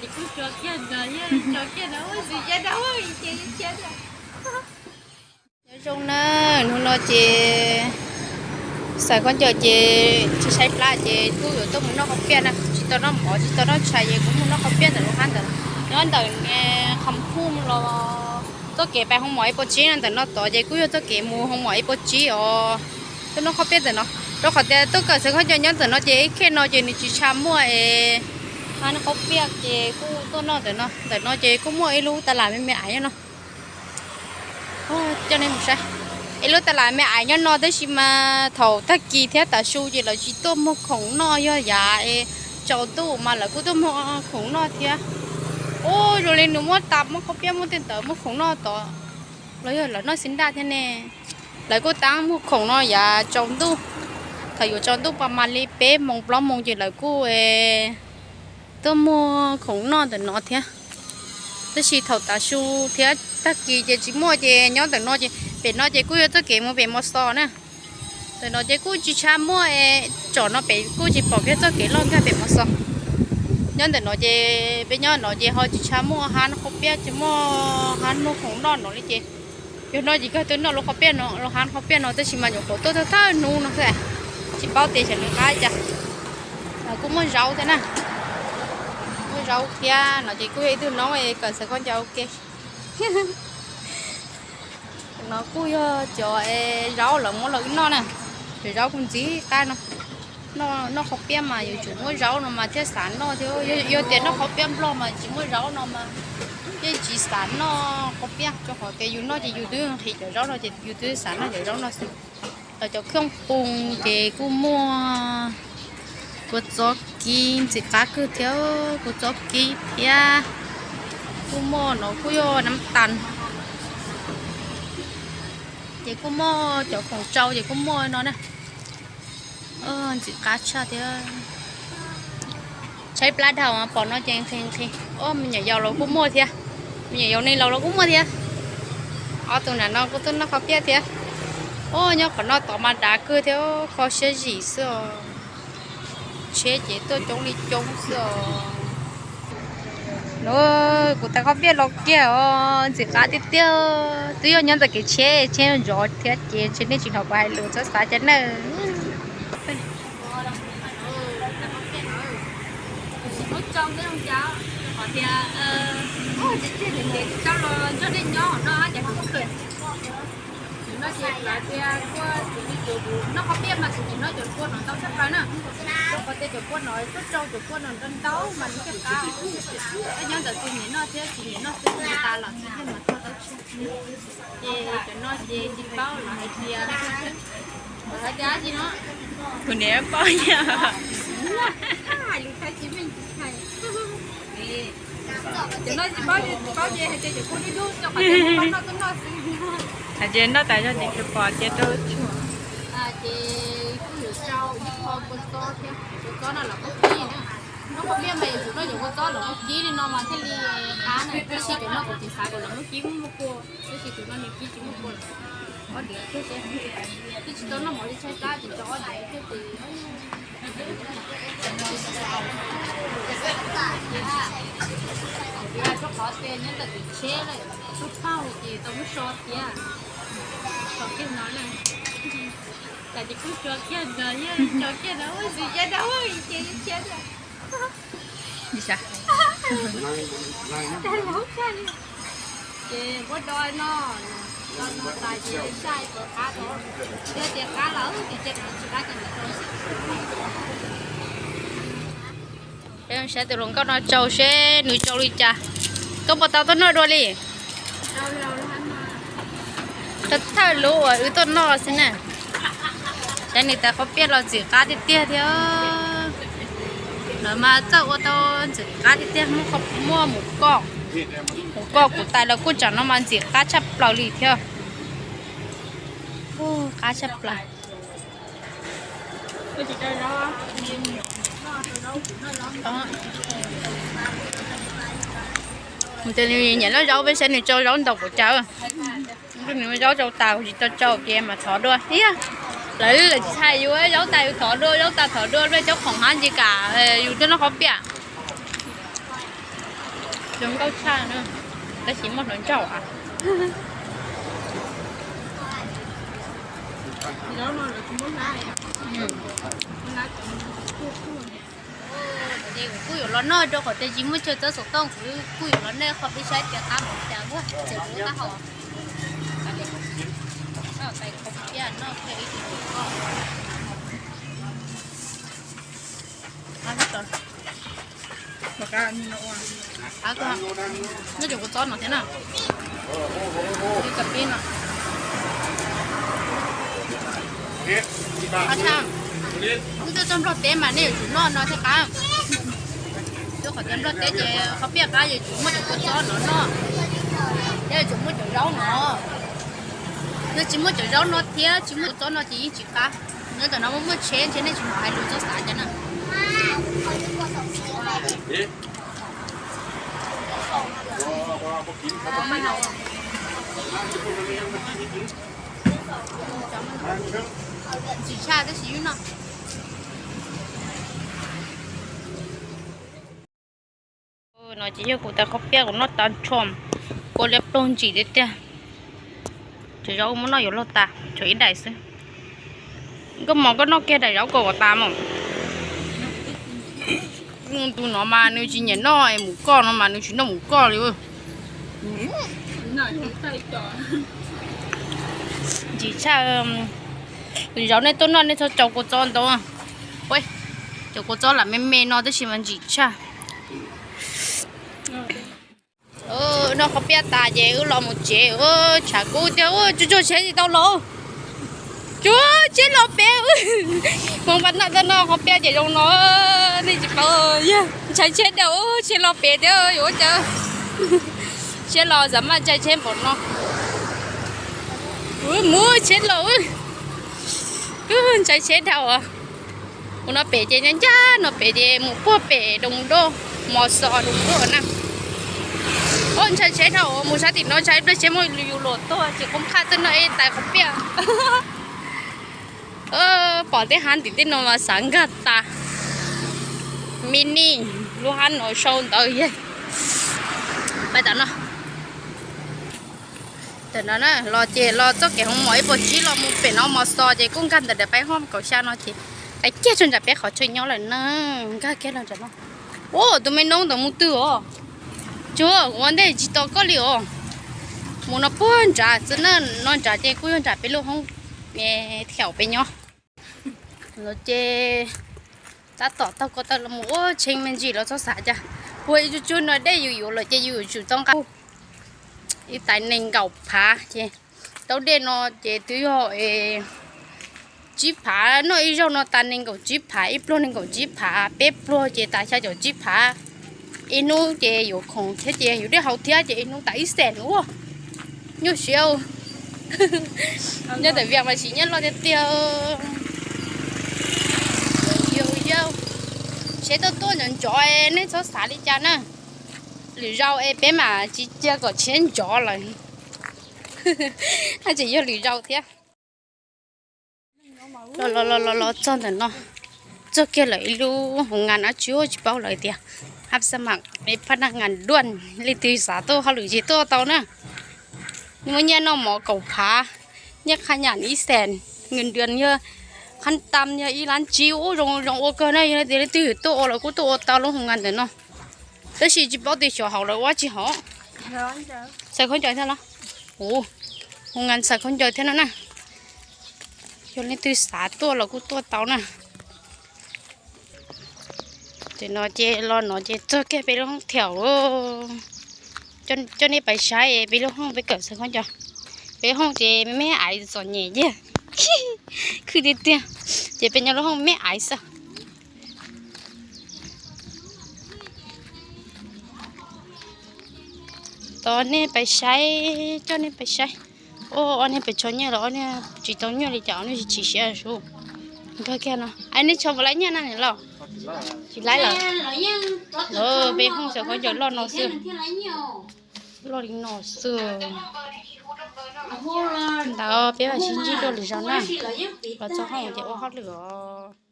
Kuj tso kiag ntawd, tso kiag ntawd, ua tsis ya da, ces ya da. Nyob zoo na, hnub no ces xaws khaub ncaws ces tsis saib plab ces kuj yuav tuaj mus noj qhov piaj na, tsis tau noj mov tsis tau noj tshais ces kuv mus noj qhov piaj ntawm lub hab ntawd. Nyob ntawm qhov phuj los txoj kev pais hoo mom ib puas tsib no ntawm no tod ces kuj yog txoj kev mus hoo mom ib puas tsib os. Tuaj noj qhov piaj ntawm no, rau qhov tias tuaj kawm xaws khaub ncaws nyob ntawm no ces ib khej no ces nws tsis tshua muaj es hab noj qhov piaj ces kuj tuaj noj ntawm no. Ntawm no ces kuj muaj ib lub tas las me me aiv nyob no. Coj nej mus saib, ib lub tas las me aiv nyob no tab sis mas thaum tag kis thiab tav su ces lawv tsis tuaj muag khoom noj, yog yav es tsaus ntuj mas lawv kuj tuaj muag khoom noj thiab. Ub, zoo li nws muab tas muab khaub piaj muab tej ntawd muab khoom noj tod los yog lawv noj xis ntaj thiab ne. Lawv kuj tab muag khoom no yav tsaus ntuj, thaum yuav tsaus ntuj pas mas li peb moos plaub moos ces lawv kuj tuaj muag khoom noj ntawm no thiab. Tab sis thaum tav su thiab tag kis ces tsis muaj ces nyob ntawm no ces pem no ces kuj yog txoj kev mus pem Mos Xos na. Ntawm no ces kuj tsis tshua muaj, tsom no pem kuj tsis pom kiag txoj kev loj nkag pem Mos Xos. Nyob ntawm no ces peb nyob no ces ho tsis tshua muaj hab noj qhov piaj, tsis muaj hab muag khoom noj no li ces yog no ces kawg tuaj noj lub qhov piaj no, lub hab qhov piaj no tab sis mas nyuam qhuav tuaj thawj thawj hnub no xwb, tsis paub tias xyov nws qab cas. Kuj muaj zaub thiab na, muaj zaub thiab no ces kuj yog ib tug noob kawm xaws khaub ncaws ua ke. No kuj yog cov zaub lawv muab los wb noj na, cov zaub kuj ntxim qab no. Noj qhov piaj mas yuav tsum muab zaub no mas thiaj xav noj thiab, yog tias noj qhov piaj nplog mas tsis muaj zaub no mas yeej tsis xav noj qhov piaj, rau qhov tias yus noj ces yus twb nqhis cov zaub no ces yus twb xav noj cov zaub no xwb. Los cov khoom phooj ces kuj muaj kua txob kib ntxim qab kawg thiab, kua txob kib thiab, kuj muaj no kuj yog nab tas, ces kuj muaj cov khoom tsau ces kuj muaj no na. Ntxim qab tshaj thiab. Tshaib plab dhau pom no ces nqhis nqhis. Ob, me nyuam yaus los kuj muaj thiab, me nyuam yaus neeg laus los kuj muaj thiab. Ob tug nam no kuj tuaj noj qhov piaj thiab. Ob, nyob qhov no tod mas dav kawg thiab, kho siab zim xwb os. Tsheb ces tuaj coob li coob xwb os. No, kuv tais qhov piaj los kiag os, ntxim qab tiag tiag. Twb yog nyob ntawm kev tsheb, tsheb ntov thiab ces ntshe nej tsis hnov kuv hais lus, txhob xav cas nawb. Tam no ces lawv tias kuj tsis li cov kuv noj qhov piaj mas kuv tsis noj cov kua no ntau tshaj plaws na. Rau qhov tias cov kua no tuaj tsau cov kua no ntau ntau mas nws thiaj qab. Koj nyob ntawm tus niam noj thiab tsis niam noj xwb, nws tas los tsis thiaj mas txog tau tshiab. Ces cov no ces tsis paub lawv hais tias, lawv hais tias dab tsi no. Tus niam paub yog hais lus Thaib tsis meej tsis hais. Cov no tsis paub, tsis paub ces hais tias cov kua dub dub, rau qhov tias muaj pab noj tuaj noj xwb. Hais tias noj tas zog ces pom tias rau tsuag. Ces kuj yuav sau ib qho kua txob thiab, kua txob no los muab kib na. Noj qhov piaj mas yuav tsum noj cov kua txob los muab kib li no mas thiaj li qab na. Tab sis cov no kuv tsis xav kom los muab kib muaj kua, tab sis cov no nws kib tsis muaj kua lawm. Ob diav thiab ces twb tsis tau noj mov li tshaib plab ces tau ob diav thiab ces rau qhov tias nyob ntawm kev tsheb lawm, tub paug ces tau muab so thiab. Tau kiag no na. Tam ces kuj tso kiag ntawd, tso kiag ntawd ua tsis ya da ua ces tsis ya da. Ces muab do no, do no tas ces saib puas qab tau. Yog tias qab lawm ces cia tsis qab ces ntawd rau xwb. Saib tus hluas nkauj no tsau seb nws tsau li cas. Koj puas tau tuaj noj dua li? Thawj lub uas wb tuaj noj xwb na. Saib nws tais qhov piaj los ntxim qab tiag tiag thiab. Lawv mas txawj ua tau ntxim qab tiag tiag, muaj mus koj, mus koj kuv tais los kuj tsam no mas ntxim qab tshaj plaws li thiab. Qab tshaj plaws. Nws nyiam noj zaub, peb saib nws tsau zaub ntau puas tsawg. Nws zaub tsau tas tsis tau tsau ces mas thov dua. Lawv tsis hais yus zaub tas yus thov dua, zaub tas thov dua, peb cov khoom hab ntsis kam yus tuaj noj qhov piaj. Zoo nkauj tshaj na, tab sis muaj hluav nraug a. Kuj yuav los noj rau qhov tias tsis muaj chaw txob xov tooj, kuj yuav los noj qhov peb saib tias qab mus cas ua tseem lub qab hau. Nyob cov kua txob no thiab na. Li cov peb no. Qab tshaj. Wb tuaj txog Nplog teb mas nej yuav tsum noj no thiaj qab. Tuaj qhov tias Nplog teb ces qhov peb qab yuav tsum muaj cov kua txob no noj. Thiab yuav tsum muaj cov zaub no. Yog tsis muaj cov zaub no thiab tsis muaj kua txob no ces yeej tsis qab. Nyob ntawm no muaj muaj tsheb ntshe nej tsis hnov hais lus txog xav cas na. Ntxim tshaj tab sis yus no. No ces yog kuv tais qhov piaj kuv noj tag nrho, kua liab ploog ntsim tiag tiag. Cov zaub muab noj yuav luag tas, tshuav ib daim xwb. Nkauj Mos, koj noj kiag daim zaub kom tas mas. Tus no mas nws tsis nyiam noj mus koj no mas nws tsis noj mus koj li. Ntxim tshaj. Tus zaub nej tuaj noj nej txhob tso kua txob ntau. Cov kua txob lam me me no tab sis mas ntxim tshaj. Noj qhov piaj tas ces wb los mus tsev, tshav kub tiag, tsuag tsuag tsheb tsis tau los. Tsuag tsheb los pem. Hmoob Paj Naj tuaj noj qhov piaj ces zoo no, nej tsis paub, ntshai tsheb dhau, tsheb los pem thiab yuav ua cas. Tsheb los xav maj ntshai tsheb npaum no. Mus tsheb los, ntshai tsheb dhau. Mus no pem ces ncaj ncaj no pem ces mus puag pem Doo Doj, Mos Xos Doo Doj na. Ntshai tsheb dhau, mus sab tim no ntshai ib pliag tsheb muaj yus luam tuaj ces qoob qhaj tuaj noj ib tais qhov piaj. Pom tej hab ntim tej no mas xav nkag tas. Mini, lub hab no sau ntawd yog. Pais tam no. Tam no na los ces los txoj kev hoo mom ib puas tsib los mus pem no Mos Xos ces kuj nkag ntawm daim Paib Hoob kaum xya no ces pais kiag rau nram peb qhov chaw nyob lawm na. Nkag kiag los nram no. Ua tus me noob ntawd mus twg os? Tsuag, ua ntej tsis tos koj li os. Mus no puag nrad xwb na, no nrad ces kuj yog nram peb lub hoob, thaum peb nyob. Los ces tab tom taug ko taw los mus ua tshee me ntsis los txhob xav cas. Ua ib tsuj tsuag no dej yus yuav lawm ces yus yuav tsum tau nqa ib tais nees nkaum phav ces tau dej no ces twb yog tsib phav, noj ib zaug no tas nees nkaum tsib phav, ib pluag nees nkaum tsib phav, peb pluag ces tas xya caum tsib phav. Ib hnub ces yuav khoom thiab ces yuav dej haus thiab ces ib hnub tas ib xees ua. Nyuaj siab. Nyob ntawm Vias mas siv nyiaj loj tiag tiag. Yau yau, tsheb tuaj tuaj ntxov ntxov, nej txhob xav li cas na. Lwm zaus es peb mam tsis cia kom tsheb ntxov lawm. Tseem yog lwm zaus thiab. Los los los los txog ntawm no, txog kiag lawm ib lub hoo ngas dab tsi tsis paub lawv tias hab xa mam phab naj ngas duaj, leej twg xav tuaj hauj lwm ces tuaj tau na. Muaj nyiaj noj mov kaum phav, nyiaj qhab nyam ib xees, nws nrhiav yog qhab tam yog ib lab tsib ub zoo zoo ua kawg na. Yog tias leej twg yuav tuaj ua los kuj tuaj ua tau lub hoo ngas ntawm no. Tab sis tsis paub tias xyov hauv lawv ua tsis hauv. Xaws khaub ncaws thiab los? Ua, hoo ngas xaws khaub ncaws thiab no na. Yog leej twg xav tuaj los kuj tuaj tau na. Ces no ces los no ces txog kiag peb lub hoob thiaum. Coj nej pais saib peb lub hoob, peb kawm xaws khaub ncaws. Peb hoob ces me me aiv txom nyem yag, khwj tiag tiag. Ces peb nyob lub hoob me me aiv xwb. Tos nej pais saib, coj nej pais saib. Ob niag pes tsho nyiaj los ob niag tsis tau nyiaj li cas, ob niag tsis chim siab su. Nkag kiag no, es nej tsho puas laib nyiaj na niam laus? Tsis laib lawm. Peb hoob xaws khaub ncaws loj no xwb. Loj li no xwb. Ntawd peb mam sib ntsib dua lwm zaus na. Los txog hoob ces ua hauj lwm os.